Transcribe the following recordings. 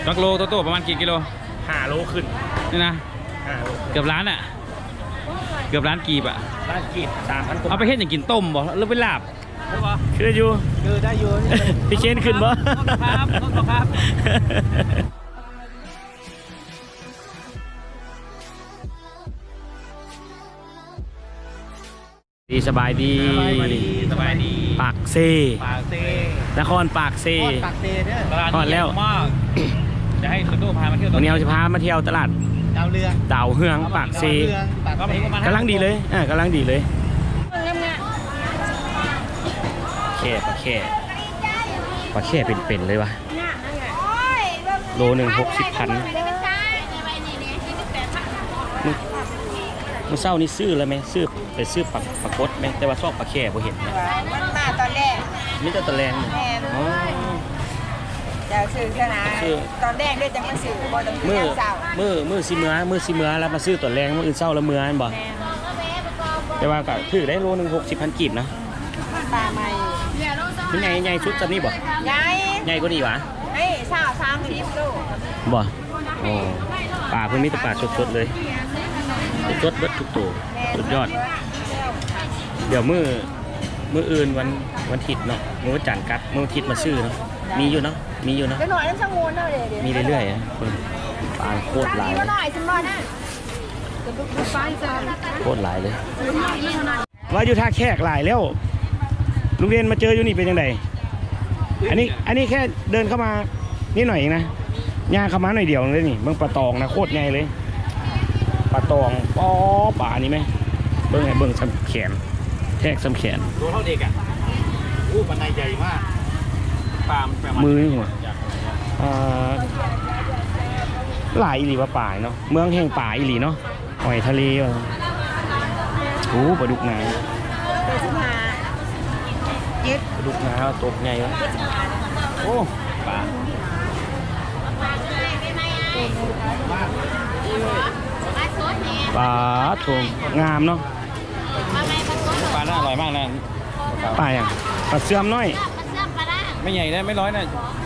ຈັກໂລ ໂຕໂຕ ປະມານກີ່ກິໂລ? ຫ້າໂລຂຶ້ນ ນີ້ນະ ຫ້າໂລ ເກືອບລ້ານອະ ເກືອບລ້ານກີບອະ ລ້ານກີບ ສາມພັນກວ່າ ເອົາໄປເຮັດຫຍັງກິນ? ຕົ້ມບໍ່ ຫຼືເປັນລາບ? ຄືຢູ່ ເອີ ໄດ້ຢູ່ ພີ່ເຄນຂຶ້ນບໍ່? ດີ ສະບາຍດີ ສະບາຍດີ ສະບາຍດີ ປາກເຊ ປາກເຊ ນະຄອນປາກເຊ ຮອດປາກເຊເດີ ຮອດແລ້ວ ຕະຫຼາດນີ້ໃຫຍ່ມາກ ຈະໃຫ້ໂຕໂຕພາມາທ່ຽວ ມື້ນີ້ເຮົາຊິພາມາທ່ຽວຕະຫຼາດດາວເຮືອງ ດາວເຮືອງປາກເຊ ກຳລັງດີເລີຍ ເອີ ກຳລັງດີເລີຍ ແຂ້ ປາແຂ້ ປາແຂ້ເປັນໆເລີຍວະ ໂລໜຶ່ງຫົກສິບພັນ ມື້ ມື້ເຊົ້ານີ້ຊື້ແລ້ວແມ ຊື້ ໄປຊື້ປາ ປາກົດແມ ແຕ່ວ່າຊອກປາແຂ້ບໍ່ເຫັນ ມັນມາຕອນແລງ ມີແຕ່ຕອນແລງ ແມ່ນ ອໍ ເຈົ້າຊື້ຊະນະ ຊື້ຕອນແລງເດ້ ຈັ່ງມາຊື້ ບໍ່ຕ້ອງຊື້ຍາມເຊົ້າ ມື້ ມື້ຊິເມືອ ມື້ຊິເມືອແລ້ວມາຊື້ຕອນແລງ ມື້ອື່ນເຊົ້າແລ້ວເມືອແມ່ນບໍ່? ແມ່ນ ແຕ່ວ່າກໍຖືກໄດ໋ ໂລໜຶ່ງຫົກສິບພັນກີບນະ ປາໃໝ່ ມັນໃຫຍ່ ໃຫຍ່ສຸດສ່ຳນີ້ບໍ່? ໃຫຍ່ ໃຫຍ່ກວ່ານີ້ຫວາ? ເອີ ຊາວ ສາມສິບໂລ ບໍ່? ໂອ້ ປາເພິ່ນມີແຕ່ປາສົດໆເລີຍ ສົດເບິດທຸກໂຕ ສຸດຍອດ ດຽວມື້ ມື້ອື່ນວັນ ວັນທິດເນາະ ມື້ວັນຈັນກັບ ມື້ວັນທິດມາຊື້ເນາະ ມີຢູ່ເນາະ ມີຢູ່ເນາະ ເດັກນ້ອຍນຳສະຫງວນເນາະ ເດ ມີເລື້ອຍໆ ເບິ່ງ ປາໂຄດຫຼາຍ ໂຄດຫຼາຍເລີຍ. ວ່າຢູ່ທ່າແຂກຫຼາຍແລ້ວ ລຸງເດນມາເຈີຢູ່ນີ້ເປັນຈັ່ງໃດ? ອັນນີ້ ອັນນີ້ແຄ່ເດີນເຂົ້າມານິດໜ້ອຍເອງນະ ຍ່າງເຂົ້າມາໜ້ອຍດຽວເລີຍນີ້ ເບິ່ງປາຕອງນະ ໂຄດໃຫຍ່ເລີຍ ປາຕອງ ປໍ ປານີ້ແມ ເບິ່ງໃຫ້ເບິ່ງສ່ຳແຂນ ແທກສ່ຳແຂນ ໂຕເທົ່າເດັກອະ ໂອ້ ປາໃນໃຫຍ່ມາກ ປາ ມືນີ້ຫວາ ອ່າ ຫຼາຍອີ່ຫຼີວ່າປາເນາະ ເມືອງແຫ່ງປາອີ່ຫຼີເນາະ. ຫອຍທະເລວ່າ ໂອ້ ປາດຸກນາ ແປດສິບຫ້າ ເຈັດ ປາດຸກນາຕົກໃຫຍ່ວ່າ ໂອ້ ປາ ປາໂທ້ ງາມເນາະ ປາໜ້າອະຮ່ອຍມາກນະ ປາຫຍັງ? ປາເຊື່ອມນ້ອຍ ໄມ່ໃຫຍ່ນະ ໄມ່ນ້ອຍນະ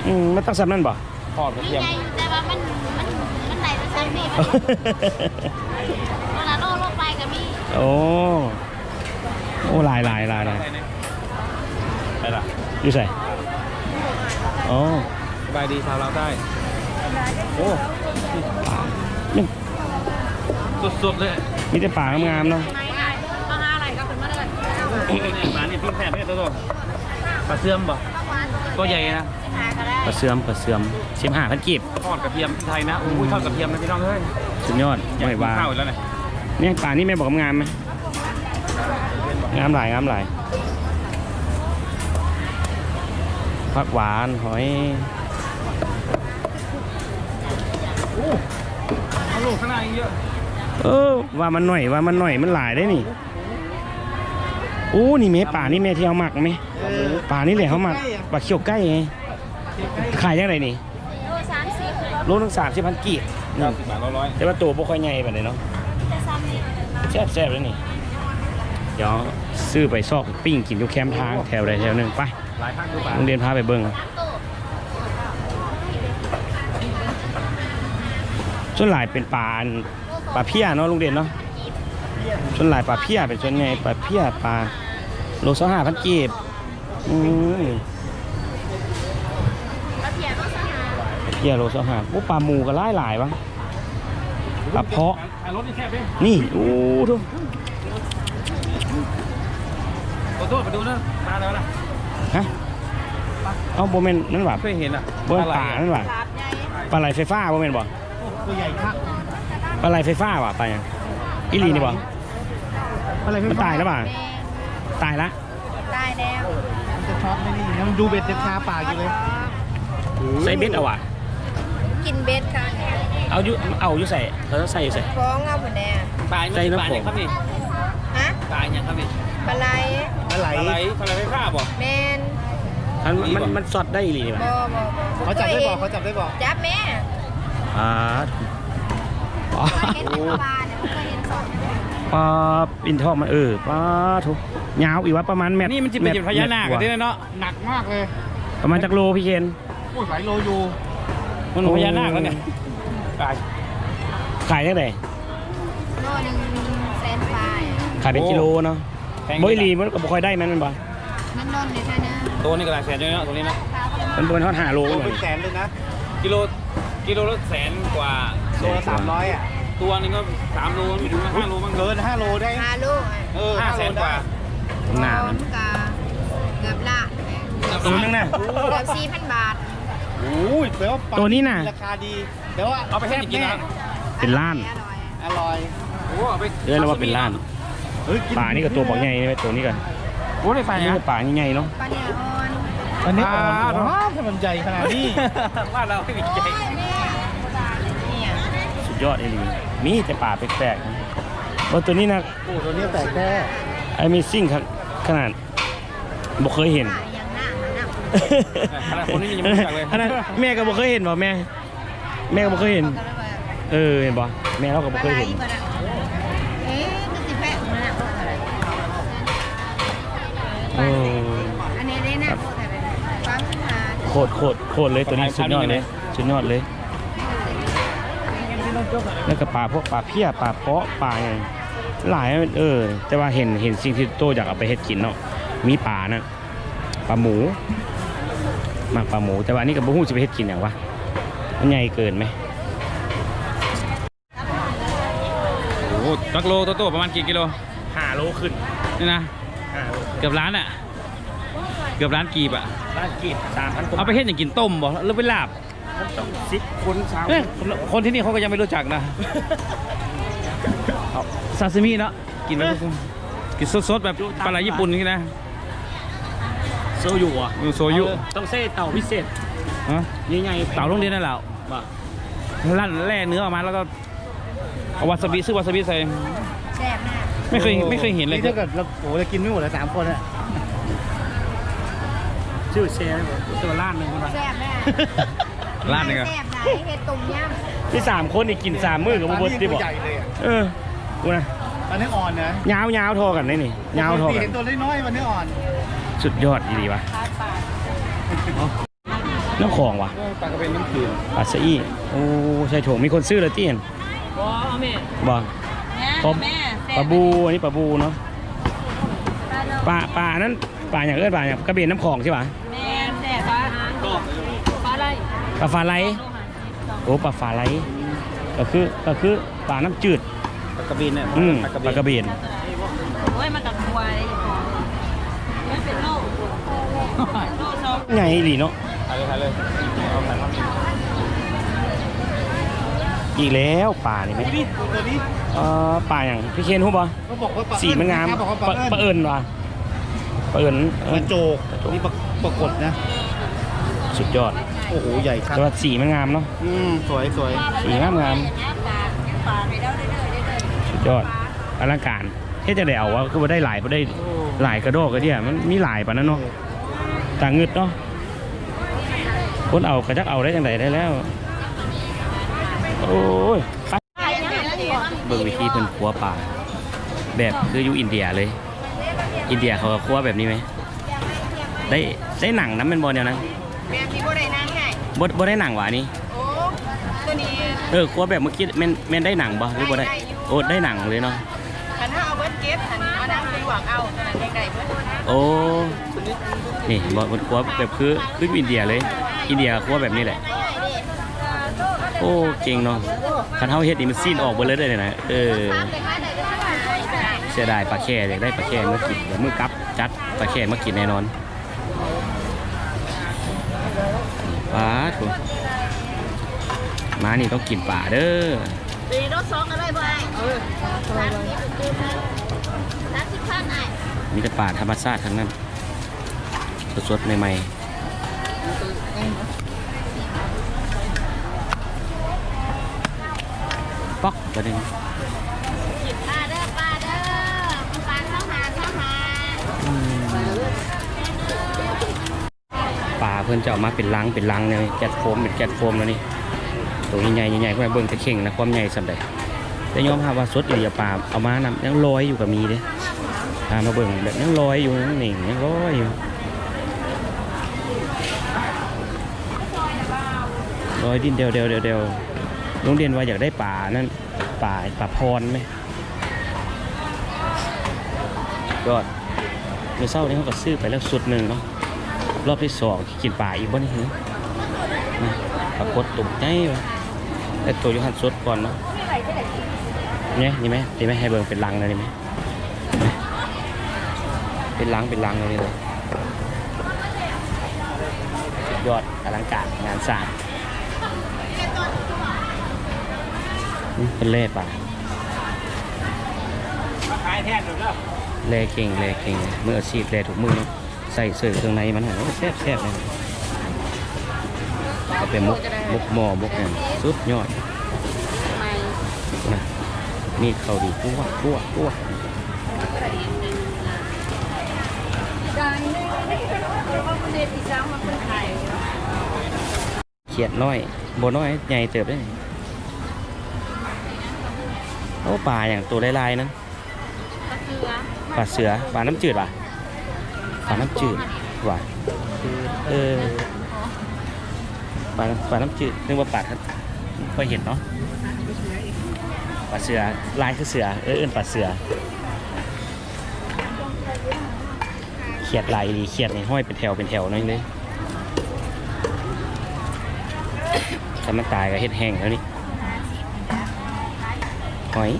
ອືມ ມັນຕັ້ງສ່ຳນັ້ນບໍ່? ທອດກະທຽມ ແຕ່ວ່າມັນ ມັນ ມັນໄດ້ແຕ່ຊັ້ນນີ້ ໂລລະໂລ ໂລປາຍກະມີ ໂອ້ ໂອ້ ຫຼາຍໆໆໆ ໄປລະ ຢູ່ໃສ? ອໍ ສະບາຍດີຊາວລາວໃຕ້ ໂອ້ ປາ ນີ້ ສົດໆເລີຍ ມີແຕ່ປາງາມໆເນາະ ມາຫາໄຫຼກໍຂຶ້ນມາເລີຍ ປານີ້ປີ້ງແຊບເດ້ ໂຕໂຕ ປາເຊື່ອມບໍ່? ຕົວໃຫຍ່ນະ ປາເຊື່ອມ ປາເຊື່ອມ ສິບຫ້າພັນກີບ ທອດກະທຽມທີ່ໄທນະ ໂອ້ຍ ທອດກະທຽມນະພີ່ນ້ອງເອີຍ ສຸດຍອດ ຫອຍຫວານ ກິນເຂົ້າອີກແລ້ວນະ ນີ້ປານີ້ແມ່ນບໍ່ງາມໆ ງາມຫຼາຍ ງາມຫຼາຍ ຜັກຫວານ ຫອຍ ໂອ້ ເອົາໂລກຂ້າງໜ້າອີກເຍອະ ເອີ ວ່າມັນໜ້ອຍ ວ່າມັນໜ້ອຍ ມັນຫຼາຍເດ້ນີ້ ໂອ້ ນີ້ແມ່ ປານີ້ແມ່ທີ່ເຮົາມັກແມ່ ເອີ ປານີ້ແຫຼະເຮົາມັກ ປາຂຽວໄກ່ ຂາຍຈັ່ງໃດນີ້? ໂລສາມສິບ ໂລໜຶ່ງສາມສິບພັນກີບ ເກົ້າສິບບາດ ຮ້ອຍ ແຕ່ວ່າໂຕບໍ່ຄ່ອຍໃຫຍ່ປານໃດເນາະ ແຊບໆເດ້ນີ້ ດຽວຊື້ໄປຊອກປີ້ງກິນຢູ່ແຄມທາງ ແຖວໃດແຖວໜຶ່ງ ໄປ ລຸງເດນພາໄປເບິ່ງ ສ່ວນຫຼາຍເປັນປາ ອັນ ປາເພຍເນາະ ລຸງເດນເນາະ ສ່ວນຫຼາຍປາເພຍເປັນສ່ວນໃຫຍ່ ປາເພຍ ປາ ໂລຊາວຫ້າພັນກີບ ອືມ ປາເພຍໂລຊາວຫ້າ ໂອ້ ປາໝູກໍຫຼາຍໆຫວາ ປາເພາະ ນີ້ ໂອ້ໂທ້ ຂໍໂທດ ໄປດູເດີ ປາແລ້ວນະ ຮະ ເອົ້າ ບໍ່ແມ່ນນັ້ນຫວາ ເຄີຍເຫັນອະ ບໍ່ແມ່ນປານັ້ນຫວາ ປາໄຫຼໄຟຟ້າບໍ່ແມ່ນບໍ່? ໂອ້ ຕົວໃຫຍ່ຄັກ ປາໄຫຼໄຟຟ້າຫວາ ປາຫຍັງ? ອີ່ຫຼີນີ້ບໍ່? ປາໄຫຼໄຟຟ້າ ມັນຕາຍແລ້ວຫວາ? ຕາຍລະ ຕາຍແລ້ວ ມັນຈະຊັອດໄດ້ນີ້ ມັນດູເບັດຍັງຄາປາກຢູ່ເລີຍ ໃສ່ເບັດເອົາຫວາ? ກິນເບັດຄ່ະ ເອົາຢູ່ ເອົາຢູ່ໃສ? ເຂົາໃສ່ຢູ່ໃສ? ຂອງເອົາພຸ້ນແດ່ ປາໃສ່ນ້ຳຂອງ ປາຫຍັງຄັບນີ້? ຮະ? ປາຫຍັງຄັບນີ້? ປາໄຫຼ ປາໄຫຼ ປາໄຫຼ ປາໄຫຼໄຟຟ້າບໍ່? ແມ່ນ ມັນ ມັນຊັອດໄດ້ອີ່ຫຼີນີ້ຫວາ? ບໍ່ ບໍ່ ບໍ່ ເຂົາຈັບໄດ້ບໍ່? ເຂົາຈັບໄດ້ບໍ່? ຈັບແມ່ ອ່າ ເຫັນແຕ່ເຂົາວ່ານີ້ ບໍ່ເຄີຍເຫັນຊັອດ ປາ ປິ່ນທ້ອງມັນ ເອີ ປາໂທ້ ຍາວອີກຫວາ ປະມານແມັດ ນີ້ມັນຊິເປັນພະຍານາກ ແມັດກວ່າ ເດ້ເນາະ ໜັກມາກເລີຍ ປະມານຈັກໂລພີ່ເຄນ? ໂອ້ຍ ຫຼາຍໂລຢູ່ ມັນພະຍານາກແລ້ວນີ້. ຂາຍ ຂາຍຈັ່ງໃດ? ໂລໜຶ່ງແສນປາຍ. ຂາຍເປັນກິໂລເນາະ. ໂອ້ ແພງຢູ່ ບໍ່ ອີ່ຫຼີ ມັນກໍບໍ່ຄ່ອຍໄດ້ແມ່ນ ແມ່ນບໍ່? ມັນດົນເດ ໂຕນີ້ກໍຫຼາຍແສນຢູ່ເນາະ ໂຕນີ້ເນາະ. ມັນບໍ່ຮອດຫ້າໂລ ໂອ້ ເປັນແສນເລີຍນະ. ກິໂລ ກິໂລລະແສນກວ່າ ໂລລະສາມຮ້ອຍອະ. ຕົວໜຶ່ງກໍສາມໂລ ມີເຖິງຫ້າໂລ ມັນເກີນຫ້າໂລໄດ້. ຫ້າໂລ ເອີ ຫ້າແສນກວ່າ. ໜາ ມັນກໍເກືອບລະ ໂຕໜຶ່ງນະ ເກືອບສີ່ພັນບາດ. ໂອ້ຍ ແປວ່າປາ ໂຕນີ້ນະ ລາຄາດີ ແຕ່ວ່າເອົາໄປເຮັດຫຍັງກິນນະ? ເປັນລ້ານ ອະຮ່ອຍ ອະຮ່ອຍ. ໂອ້ ເອົາໄປ ເອີ້ນວ່າເປັນລ້ານ. ເອີ ກິນ ປານີ້ກໍຕົວບັກໃຫຍ່ເດ້ ໂຕນີ້ກໍ ໂອ້ ໄດ້ປາຫຍັງ? ປາໃຫຍ່ໆເນາະ. ປາເນື້ອອ່ອນ ປາເນື້ອອ່ອນ. ວ້າວ ຖ້າມັນໃຫຍ່ຂະໜາດນີ້ ບ້ານເຮົາມີໃຫຍ່. ສຸດຍອດອີ່ຫຼີ ມີແຕ່ປາແປກໆ. ໂອ້ ໂຕນີ້ນະ ໂອ້ ໂຕນີ້ແປກແທ້ Amazing ຄັກຂະໜາດ. ບໍ່ເຄີຍເຫັນ ປາອີ່ຫຍັງນະ ອັນນັ້ນຄົນນີ້ຍັງບໍ່ຮູ້ຈັກເລີຍ. ອັນນັ້ນແມ່ກໍບໍ່ເຄີຍເຫັນບໍ່ແມ່? ແມ່ກໍບໍ່ເຄີຍເຫັນ. ເອີ ເຫັນບໍ່ ແມ່ລາວກໍບໍ່ເຄີຍເຫັນ. ໂອ້ ໂຄດ ໂຄດ ໂຄດເລີຍ ໂຕນີ້ສຸດຍອດເລີຍ ສຸດຍອດເລີຍ. ແລ້ວກໍປາພວກປາເພຍ ປາເປາະ ປາຫຍັງຫຼາຍ. ເອີ ແຕ່ວ່າເຫັນ ເຫັນສິ່ງທີ່ໂຕຢາກເອົາໄປເຮັດກິນເນາະ ມີປານະ ປາໝູ ມັກປາໝູ ແຕ່ວ່າອັນນີ້ກໍບໍ່ຮູ້ຊິໄປເຮັດກິນຫຍັງວະ ມັນໃຫຍ່ເກີນໄໝ? ໂອ້ ຈັກໂລ ໂຕໂຕ ປະມານກີ່ກິໂລ? ຫ້າໂລຂຶ້ນນີ້ນະ. ຫ້າໂລ ເກືອບລ້ານອະ ເກືອບລ້ານກີບອະ. ລ້ານກີບ ສາມພັນກວ່າ. ເອົາໄປເຮັດຫຍັງກິນ? ຕົ້ມບໍ່ ຫຼືໄປລາບ? ມັນຕ້ອງສິບຄົນ ຊາວຄົນ. ເອີ ຄົນທີ່ນີ້ເຂົາກໍຍັງບໍ່ຮູ້ຈັກນະ. ເອົາຊາຊິມິເນາະ ກິນແບບ ເອີ ກິນສົດໆ ແບບປາໄຫຼຍີ່ປຸ່ນຊີ້ນະ. ໂຊຍຸຫວາ? ເອີ ໂຊຍຸ ເອີ ຕ້ອງໃຊ້ເຕົາພິເສດ. ຮະ? ໃຫຍ່ໆ ເຕົາໂຮງຮຽນນັ້ນແຫຼະ. ບໍ່ ລັ່ນແລ່ເນື້ອອອກມາ ແລ້ວກໍເອົາວາຊາບິ ຊື້ວາຊາບິໃສ່. ແຊບນະ. ໄມ່ເຄີຍ ໂອ້ ໄມ່ເຄີຍເຫັນເລີຍ. ນີ້ຖ້າເກີດ ໂອ້ ຈະກິນໄມ່ໝົດລະ ສາມຄົນອະ. ຊື່ແຊບ ແຕ່ວ່າລ້ານໜຶ່ງພຸ້ນວ່າ. ແຊບແນ່ ລ້ານໜຶ່ງອະ. ແຊບຫຼາຍ ເຮັດຕົ້ມຍຳ. ມີສາມຄົນນີ້ກິນສາມມື້ກໍບໍ່ເບິດຕິບໍ? ເອີ ພຸ້ນນະ ປາເນື້ອອ່ອນນະ. ຍາວໆ ທໍ່ກັນເດ້ນີ້ ຍາວທໍ່ກັນ. ເຫັນໂຕນ້ອຍໆ ປາເນື້ອອ່ອນ. ສຸດຍອດອີ່ຫຼີຫວາ. ນ້ຳຂອງຫວາ? ເອີ ປາກະເບນນ້ຳຂືງ ປາສະອີ. ໂອ້ ໃສ່ຖົງ ມີຄົນຊື້ແລ້ວຕິຫັ້ນ? ບໍ່ ເອົາແມ່ ບໍ່. ແມ່ ຂອງແມ່ ປາບູ ອັນນີ້ປາບູເນາະ. ປາ ປາອັນນັ້ນ ປາຫຍັງເອີ້ນ ປາຫຍັງ? ກະເບນນ້ຳຂອງຊິຫວາ? ແມ່ນ ແຊບ. ປາ ປາໄລ ປາຟາໄລ. ໂອ້ ປາຟາໄລ ກໍຄື ກໍຄືປານ້ຳຈືດ. ປາກະເບນເນຍ ອືມ ປາກະເບນ ປາກະເບນ. ໂອ້ຍ ມັນກະກົວເດ້ ມັນເປັນໂລ ໂລສອງ ໃຫຍ່ອີ່ຫຼີເນາະ. ຖ່າຍເລີຍ ຖ່າຍເລີຍ ເອົາຖ່າຍມາ. ອີກແລ້ວປານີ້ແມ່. ເອີ ປາຫຍັງ? ພີ່ເຄນຮູ້ບໍ່? ເຂົາບອກວ່າປາ ສີມັນງາມ ເອີ້ນ ເຂົາບອກວ່າປາ ປາ ປາເອີ້ນຫວາ? ປາເອີ້ນ ເອີ້ນ ປາໂຈກ ປາໂຈກ ມີປາ ປາກົດນະ. ສຸດຍອດ. ໂອ້ໂຫ ໃຫຍ່ຄັກ ແຕ່ວ່າສີມັນງາມເນາະ. ອືມ ສວຍ ສວຍ ສີງາມໆ. ສຸດຍອດ ອະລັງການ. ເຮັດຈັ່ງໃດເອົາວະ? ຄືບໍ່ໄດ້ຫຼາຍ ບໍ່ໄດ້ ໂອ້ ຫຼາຍກະດອກກະເດຍ ມັນມີຫຼາຍປານນັ້ນເນາະ. ເອີ ຕາງຶດເນາະ ຄົນເອົາກະຈັກເອົາໄດ້ຈັ່ງໃດໄດ້ແລ້ວ. ໂອ້ຍ ເບິ່ງວິທີເພິ່ນຄົວປາ ແບບຄືຢູ່ອິນເດຍເລີຍ. ອິນເດຍເຂົາກໍຄົວແບບນີ້ແມ? ໄດ້ ໄດ້ໜັງນຳແມ່ນບໍ່ແນວນັ້ນ? ແບບນີ້ບໍ່ໄດ້ໜັງໃຫ້ ບໍ່ ບໍ່ໄດ້ໜັງຫວານີ້? ໂອ້ ຕົວນີ້ ເອີ ຄົວແບບເມື່ອກີ້ແມ່ນ ແມ່ນໄດ້ໜັງບໍ່ ຫຼືບໍ່ໄດ້? ໄດ້ ໄດ້ຢູ່. ໂອ້ ໄດ້ໜັງເລີຍເນາະ. ຄັນເຮົາເອົາເບິດເກັບ ຄັນເອົາໜັງໄປລວກເອົາ ຕົວນັ້ນຍັງໄດ້ເບິດ. ໂອ້ ນີ້ເຫັນບໍ່ ເພິ່ນຄົວແບບຄື ຄືຢູ່ອິນເດຍເລີຍ. ອິນເດຍຄົວແບບນີ້ແຫຼະ. ໂອ້ ເກັ່ງເນາະ. ຄັນເຮົາເຮັດນີ້ມັນຊີ້ນອອກເບິດເລີຍເດ້ນະ. ເອີ ເສຍດາຍປາແຂ້ ຢາກໄດ້ປາແຂ້ມາກິນ. ດຽວມື້ກັບຈັດປາແຂ້ມາກິນແນ່ນອນ. ປາດໂທ້ ມານີ້ຕ້ອງກິນປາເດີ. ປີໂລສອງກໍໄດ້ບໍ່ອ້າຍ? ເອີ ສາມສິບ ສາມສິບພັນອ້າຍ. ມີແຕ່ປາທຳມະຊາດທັງນັ້ນ ສົດໆ ໃໝ່ໆ. ປອກ ບາດນີ້ ປາເດີ ປາເດີ ປາຊາວຫ້າ ຊາວຫ້າ. ອືມ ປາເພິ່ນຈະເອົາມາເປັນລັງ ເປັນລັງແນວນີ້ ແກັດໂຟມ ເປັນແກັດໂຟມແນວນີ້. ໂຕໃຫຍ່ໆ ໃຫຍ່ໆ ເພິ່ນເບິ່ງແຕ່ເຄັ່ງນະ ຄວາມໃຫຍ່ສ່ຳໃດ. ແຕ່ຍອມຮັບວ່າສົດອີ່ຫຼີ ປາເອົາມານຳ ຍັງລອຍຢູ່ກໍມີເດ້. ພາມາເບິ່ງແບບຍັງລອຍຢູ່ ຍັງເໜັງ ຍັງລອຍຢູ່. ເອີ ລອຍດິນແດວໆໆໆ. ລຸງເດັ່ນວ່າຢາກໄດ້ປານັ້ນ ປາ ປາພອນແມ. ຍອດ. ມື້ເຊົ້ານີ້ເຮົາກໍຊື້ໄປແລ້ວຊຸດໜຶ່ງເນາະ. ລອບທີສອງຊິກິນປາອີກບໍ່ນີ້? ນະ ປາກົດຕົວໃຫຍ່ວ່າ. ແຕ່ໂຕຢູ່ຫັ້ນສົດກ່ອນເນາະ. ນີ້ ນີ້ແມ ນີ້ແມ ໃຫ້ເບິ່ງເປັນລັງແລ້ວນີ້ແມ. ເປັນຫຼັງ ເປັນຫຼັງເລີຍ ສຸດຍອດ ອະລັງການງານສ້າງ. ອືມ ເພິ່ນແລ່ປາ ແລ່ເກັ່ງ ແລ່ເກັ່ງ ມືອາຊີບ ແລ່ທຸກມື້ເນາະ. ໃສ່ເສີເຄື່ອງໃນມັນຫັ້ນ ໂອ້ ແຊບໆ ເລີຍ. ເອົາໄປໝົກ ໝົກໝໍ້ ໝົກຫຍັງ ສຸດຍອດ. ນະ ມີດເຂົ້າດີ ປວດ ປວດ ປວດ. ຂຽດນ້ອຍ ບໍ່ນ້ອຍ ໃຫຍ່ເຕີບເດ້. ໂອ້ ປາຫຍັງໂຕຫຼາຍໆ ນັ້ນ? ປາເສືອ ປາເສືອ ປານ້ຳຈືດຫວາ? ປານ້ຳຈືດຫວາ? ເອີ ປາ ປານ້ຳຈືດ ນຶກວ່າປາ ບໍ່ຄ່ອຍເຫັນເນາະ. ປາເສືອ ລາຍຄືເສືອ ເອີ ເອີ້ນປາເສືອ. ຂຽດຫຼາຍອີ່ຫຼີ ຂຽດນີ້ຫ້ອຍເປັນແຖວເປັນແຖວໜ້ອຍເລີຍ. ຄັນມັນຕາຍກໍເຮັດແຫ້ງແລ້ວນີ້. ຫອຍ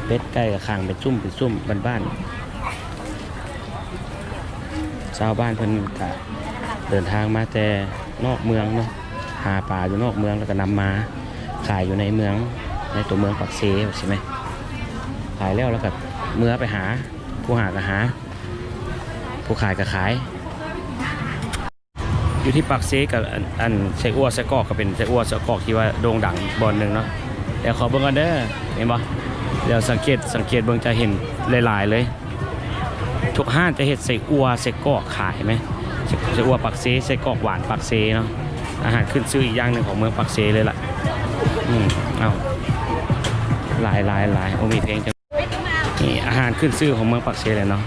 ເປັດໄກ່ກໍຂັງເປັນຊຸ້ມເປັນຊຸ້ມບ້ານໆ. ຊາວບ້ານເພິ່ນກະເດີນທາງມາແຕ່ນອກເມືອງເນາະ ຫາປາຢູ່ນອກເມືອງ ແລ້ວກໍນຳມາຂາຍຢູ່ໃນເມືອງ ໃນຕົວເມືອງປາກເຊ ວ່າຊີ້ແມ. ຂາຍແລ້ວ ແລ້ວກໍເມືອໄປຫາ ຜູ້ຫາກໍຫາ ຜູ້ຂາຍກໍຂາຍ. ຢູ່ທີ່ປາກເຊກໍ ອັນ ອັນ ໄສ້ອົ່ວໄສ້ກອກກໍເປັນໄສ້ອົ່ວໄສ້ກອກທີ່ວ່າໂດ່ງດັງບ່ອນໜຶ່ງເນາະ. ແຕ່ຂໍເບິ່ງກ່ອນເດີ ເຫັນບໍ່? ແລ້ວສັງເກດ ສັງເກດເບິ່ງຈະເຫັນຫຼາຍໆ ເລີຍ. ທຸກຮ້ານຈະເຮັດໄສ້ອົ່ວໄສ້ກອກຂາຍແມ. ໄສ້ ໄສ້ອົ່ວປາກເຊ ໄສ້ກອກຫວານປາກເຊເນາະ. ອາຫານຂຶ້ນຊື່ອີກຢ່າງໜຶ່ງຂອງເມືອງປາກເຊເລີຍລະ. ອືມ ເອົາ ຫຼາຍໆໆ. ໂອ້ ມີເພງ. ນີ້ອາຫານຂຶ້ນຊື່ຂອງເມືອງປາກເຊແຫຼະເນາະ.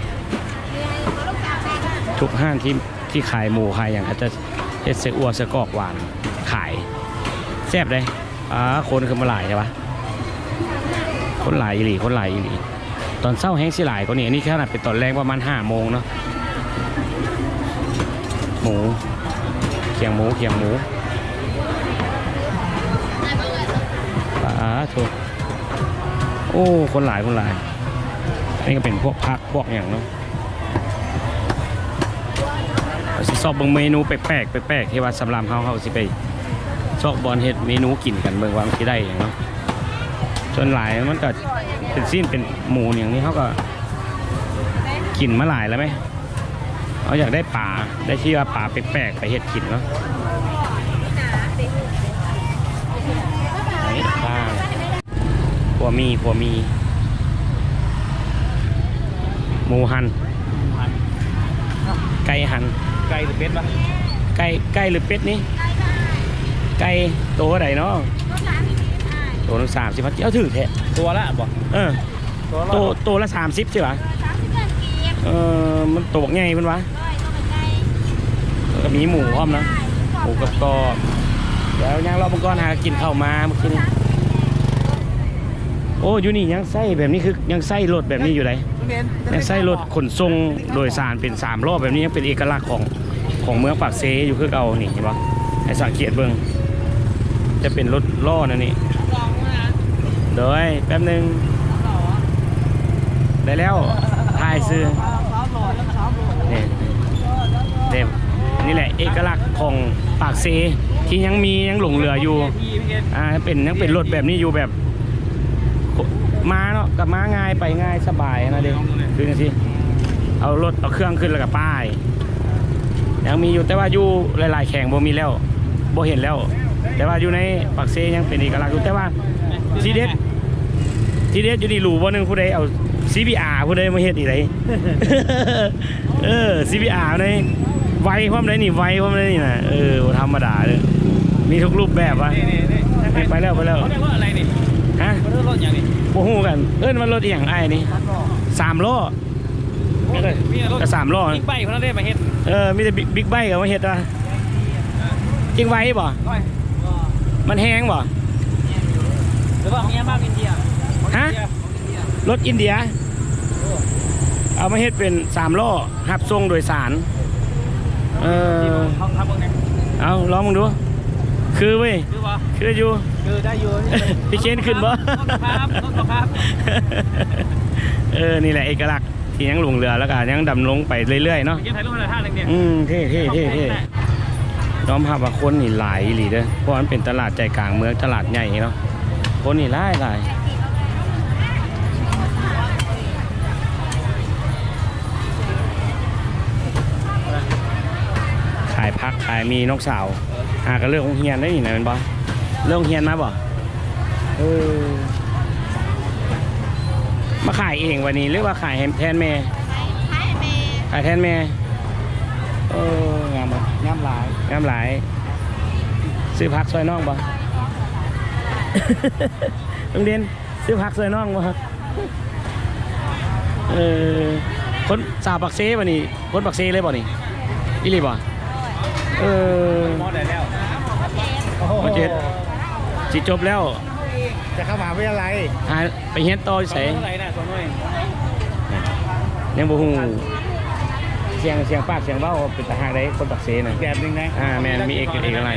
ທຸກຮ້ານທີ່ ທີ່ຂາຍໝູຂາຍຫຍັງ ເຂົາຈະເຮັດໄສ້ອົ່ວໄສ້ກອກຫວານຂາຍ ແຊບເດ້. ອາ ຄົນຄືມາຫຼາຍແທ້ວະ? ຄົນຫຼາຍອີ່ຫຼີ ຄົນຫຼາຍອີ່ຫຼີ. ຕອນເຊົ້າແຮງຊິຫຼາຍກວ່ານີ້. ອັນນີ້ຂະໜາດເປັນຕອນແລງປະມານຫ້າໂມງເນາະ. ໝູ ຄຽງໝູ ຄຽງໝູ. ປາໂທ້ ໂອ້ ຄົນຫຼາຍ ຄົນຫຼາຍ. ອັນນີ້ກໍເປັນພວກຜັກ ພວກຫຍັງເນາະ. ເຮົາຊິຊອກເບິ່ງເມນູແປກໆ ແປກໆ ທີ່ວ່າສຳລັບເຮົາ ເຮົາຊິໄປຊອກບ່ອນເຮັດເມນູກິນກັນ ເບິ່ງວ່າມັນຊິໄດ້ຫຍັງເນາະ. ສ່ວນຫຼາຍມັນກໍເປັນຊີ້ນເປັນໝູຫຍັງນີ້ ເຮົາກໍກິນມາຫຼາຍແລ້ວແມ. ເຮົາຢາກໄດ້ປາ ໄດ້ທີ່ວ່າປາແປກໆ ໄປເຮັດກິນເນາະ. ໄປປາ ຂົວໝີ່ ຂົວໝີ່ ໝູຫັນ ໄກ່ຫັນ. ໄກ່ຫຼືເປັດວະ? ໄກ່ ໄກ່ຫຼືເປັດນີ້? ໄກ່ໂຕເທົ່າໃດເນາະ? ໂຕລະສາມສິບພັນ. ເຈົ້າຖືກແທ້. ຕົວລະບໍ? ເອີ ໂຕ ໂຕລະສາມສິບ ຊິຫວາ? ເອີ ມັນໂຕບັກໃຫຍ່ເພິ່ນວ່າ. ແລ້ວກໍມີໝູພ້ອມນະ ໝູກອບໆ. ດຽວຍ່າງເລາະເບິ່ງກ່ອນ ຫາກິນເຂົ້າມາມື້ກີ້ນີ້. ໂອ້ ຢູ່ນີ້ຍັງໃຊ້ແບບນີ້ ຄືຍັງໃຊ້ລົດແບບນີ້ຢູ່ໃດ໋. ແມ່ນ ຍັງໃຊ້ລົດຂົນສົ່ງໂດຍສານເປັນສາມລໍ້ແບບນີ້ ຍັງເປັນເອກະລັກຂອງ ຂອງເມືອງປາກເຊຢູ່ຄືເກົ່ານີ້ ເຫັນບໍ່? ໃຫ້ສັງເກດເບິ່ງ ຈະເປັນລົດລໍ້ແນວນີ້. ໂດຍ ແປັບໜຶ່ງ ໄດ້ແລ້ວ ຖ່າຍຊື່. ນີ້ ນີ້ ນີ້ແຫຼະເອກະລັກຂອງປາກເຊ ທີ່ຍັງມີ ຍັງຫຼົງເຫຼືອຢູ່. ອ່າ ເປັນ ຍັງເປັນລົດແບບນີ້ຢູ່ ແບບ ມາເນາະ ກໍມາງ່າຍ ໄປງ່າຍ ສະບາຍນະເດ້. ຄືຈັ່ງຊີ້ ເອົາລົດ ເອົາເຄື່ອງຂຶ້ນ ແລ້ວກໍໄປ. ຍັງມີຢູ່ ແຕ່ວ່າຢູ່ຫຼາຍໆແຂວງບໍ່ມີແລ້ວ ບໍ່ເຫັນແລ້ວ. ແຕ່ວ່າຢູ່ໃນປາກເຊຍັງເປັນເອກະລັກຢູ່. ແຕ່ວ່າທີເດັດ ທີເດັດຢູ່ນີ້ ຮູ້ບໍ່ ໜຶ່ງ ຜູ້ໃດເອົາ ຊີບີອາ ຜູ້ໃດມາເຮັດອີກໃດ. ເອີ ຊີບີອາ ໃນ ໄວພ້ອມໃດນີ້ ໄວພ້ອມໃດນີ້ນະ. ເອີ ບໍ່ທຳມະດາເດີ້ ມີທຸກຮູບແບບວ່າ. ນີ້ໆໆ ໄປແລ້ວ ໄປແລ້ວ. ເຂົາຮຽກວ່າອະໄລນີ້? ຮະ? ເຂົາເອີ້ນລົດຫຍັງນີ້? ບໍ່ຮູ້ກັນ ເອີ້ນວ່າລົດອີ່ຫຍັງອ້າຍນີ້? ສາມລໍ້ ສາມລໍ້. ມີແຕ່ລົດ ກໍສາມລໍ້ ບິກໄບເທົ່ານັ້ນເດ້ມາເຮັດ. ເອີ ມີແຕ່ບິກ ບິກໄບກໍມາເຮັດວ່າ. ຍັງໄວບໍ່? ມັນແຮງບໍ່? ຫຼືວ່າເມຍມາອິນເດຍ? ຮະ? ລົດອິນເດຍ ເອົາມາເຮັດເປັນສາມລໍ້ ຮັບສົ່ງໂດຍສານ. ເອີ ເອົາລອງເບິ່ງດູ. ຄືເວີຍ ຄືບໍ່? ຄືຢູ່ ຄືໄດ້ຢູ່. ພີ່ເຄນຂຶ້ນບໍ່? ເອີ ນີ້ແຫຼະເອກະລັກ ທີ່ຍັງຫຼົງເຫຼືອ ແລ້ວກະຍັງດຳລົງໄປເລື້ອຍໆເນາະ. ອືມ ເທ່ໆໆໆ. ຍອມຮັບວ່າຄົນນີ້ຫຼາຍອີ່ຫຼີເດີ້ ເພາະວ່າມັນເປັນຕະຫຼາດໃຈກາງເມືອງ ຕະຫຼາດໃຫຍ່ເນາະ. ຄົນນີ້ຫຼາຍໆ. ຂາຍຜັກຂາຍໝີ່ນ້ອງສາວ. ຫາກໍເລີກໂຮງຮຽນໄດ້ນີ້ນະ ແມ່ນບໍ່? ເລີກໂຮງຮຽນມາບໍ່? ເອີ ມາຂາຍເອງວະນີ້ ຫຼືວ່າຂາຍໃຫ້ແທນແມ່? ຂາຍໃຫ້ແມ່. ຂາຍແທນແມ່. ເອີ ງາມບໍ່? ງາມຫຼາຍ ງາມຫຼາຍ. ຊື້ຜັກຊ່ອຍນ້ອງບໍ່? ລຸງເດັ່ນ ຊື້ຜັກຊ່ອຍນ້ອງບໍ່? ເອີ ຄົນສາວປາກເຊບໍ່ນີ້? ຄົນປາກເຊເລີຍບໍ່ນີ້? ອີ່ຫຼີບໍ່? ເອີ ມ.ໃດແລ້ວ? ມ.ເຈັດ ຊິຈົບແລ້ວ ຈະເຂົ້າມະຫາວິທະຍາໄລ. ຫາໄປຮຽນຕໍ່ຢູ່ໃສ? ເທົ່າໃດນະ ສາວນ້ອຍ? ຍັງບໍ່ຮູ້. ສຽງ ສຽງປາກສຽງເວົ້າເປັນຕາຮັກເດ້ ຄົນປາກເຊນະ. ອີກແບບໜຶ່ງນະ. ອ່າ ແມ່ນ ມີເອກ ເອກະໄລນະ.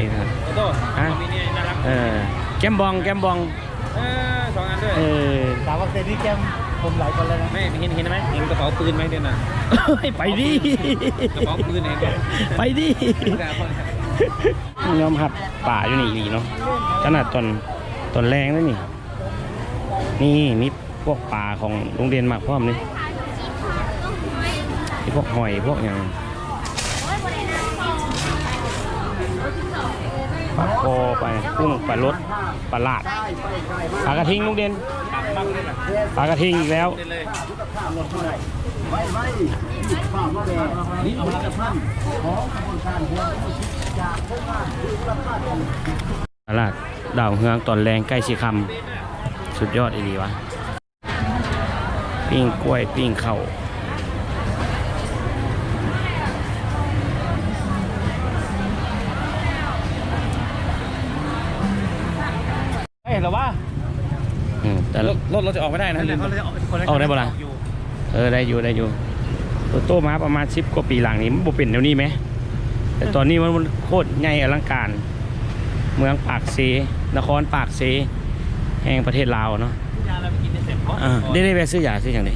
ໂຕໂຕ້ ຮະ? ມີນີ້ໜ້າລັກ. ເອີ ແກ້ມບອງ ແກ້ມບອງ. ເອີ ສອງອັນເດີ. ເອີ ສາວປາກເຊນີ້ແກ້ມຂົມຫຼາຍຄົນແລ້ວນະ. ແມ່ນ ເຫັນ ເຫັນໄໝ? ເຫັນກະເປົາປືນໄໝເດນະ? ໄປດິ ກະເປົາປືນເຫັນບໍ່? ໄປດິ. ຍອມຮັບປາຢູ່ນີ້ອີ່ຫຼີເນາະ ຂະໜາດຕອນ ຕອນແລງເດ້ນີ້. ນີ້ມີພວກປາຂອງລຸງເດັ່ນມັກພ້ອມນີ້ ມີພວກຫອຍ ພວກຫຍັງ. ປາຄໍ ປາກຸ້ງ ປາລົດ ປາຫຼາດ ປາກະທິງ ລຸງເດັ່ນ ປາກະທິງອີກແລ້ວ. ຕະຫຼາດດາວເຮືອງຕອນແລງໃກ້ຊິຄ່ຳ ສຸດຍອດອີ່ຫຼີວະ. ປີ້ງກ້ວຍ ປີ້ງເຂົ້າ. ເອີ ແຕ່ລົດ ລົດ ລົດຈະອອກໄປໄດ້ນະ. ອອກໄດ້ບໍ່ລະ? ເອີ ໄດ້ຢູ່ ໄດ້ຢູ່. ໂຕໂຕ້ມາປະມານສິບກວ່າປີຫຼັງນີ້ ມັນບໍ່ເປັນແນວນີ້ແມ. ແຕ່ຕອນນີ້ມັນ ມັນໂຄດໃຫຍ່ອະລັງການ. ເມືອງປາກເຊ ນະຄອນປາກເຊ ແຫ່ງປະເທດລາວເນາະ. ອ່າ ໄດ້ ໄດ້ແວະຊື້ຢາ ຊື້ຫຍັງເດ? ໂ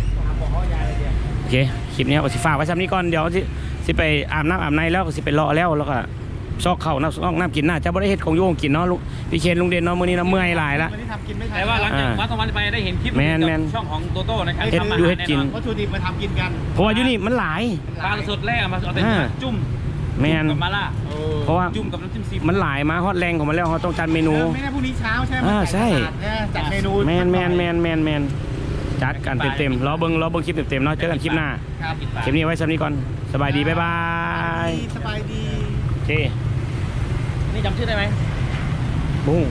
ອເຄ ຄລິບນີ້ເຮົາກໍຊິຝາກໄວ້ສ່ຳນີ້ກ່ອນ. ດຽວຊິ ຊິໄປອາບນ້ຳອາບໃນ ແລ້ວກໍຊິໄປເລາະແລ້ວ ແລ້ວກໍຊອກເຂົ້າ ຊອກນ້ຳ ນ້ຳກິນ. ໜ້າຈະບໍ່ໄດ້ເຮັດຂອງຢູ່ຂອງກິນເນາະ ລຸງ ພີ່ເຄນ ລຸງເດນເນາະ. ມື້ນີ້ເນາະ ເມື່ອຍຫຼາຍລະ. ແຕ່ວ່າຫຼັງຈາກມາສອງວັນໄປໄດ້ເຫັນຄລິບ ແມ່ນໆ ຊ່ອງຂອງໂຕໂຕ້ນະ ເຮັດຢູ່ເຮັດກິນ. ເພາະວ່າຢູ່ນີ້ມັນຫຼາຍ ປາສົດແລ້ວມາເອົາແຕ່ຈຸ້ມ ແມ່ນ ຈຸ້ມກັບມາລ່າ. ເອີ ເພາະວ່າຈຸ້ມກັບນ້ຳຈິ້ມຊີຟູດ ມັນຫຼາຍ ມາຮອດແຫຼ່ງຂອງມັນແລ້ວ ເຮົາຕ້ອງຈັດເມນູ. ເອີ ແມ່ນ ພວກນີ້ເຊົ້າໃຊ່ໄໝ? ອ່າ ໃຊ່ ຈັດເມນູ. ແມ່ນໆໆໆ ຈັດກັນເຕັມໆ. ລໍເບິ່ງ ລໍເບິ່ງຄລິບເຕັມໆເນາະ. ເຈີກັນຄລິບໜ້າ. ຄລິບນີ້ໄວ້ສ່ຳນີ້ກ່ອນ. ສະບາຍດີ ບາຍບາຍ. ສະບາຍດີ. ໂອເຄ ນີ້ຈຳຊື່ໄດ້ໄໝ? ບໍ່ຮູ້.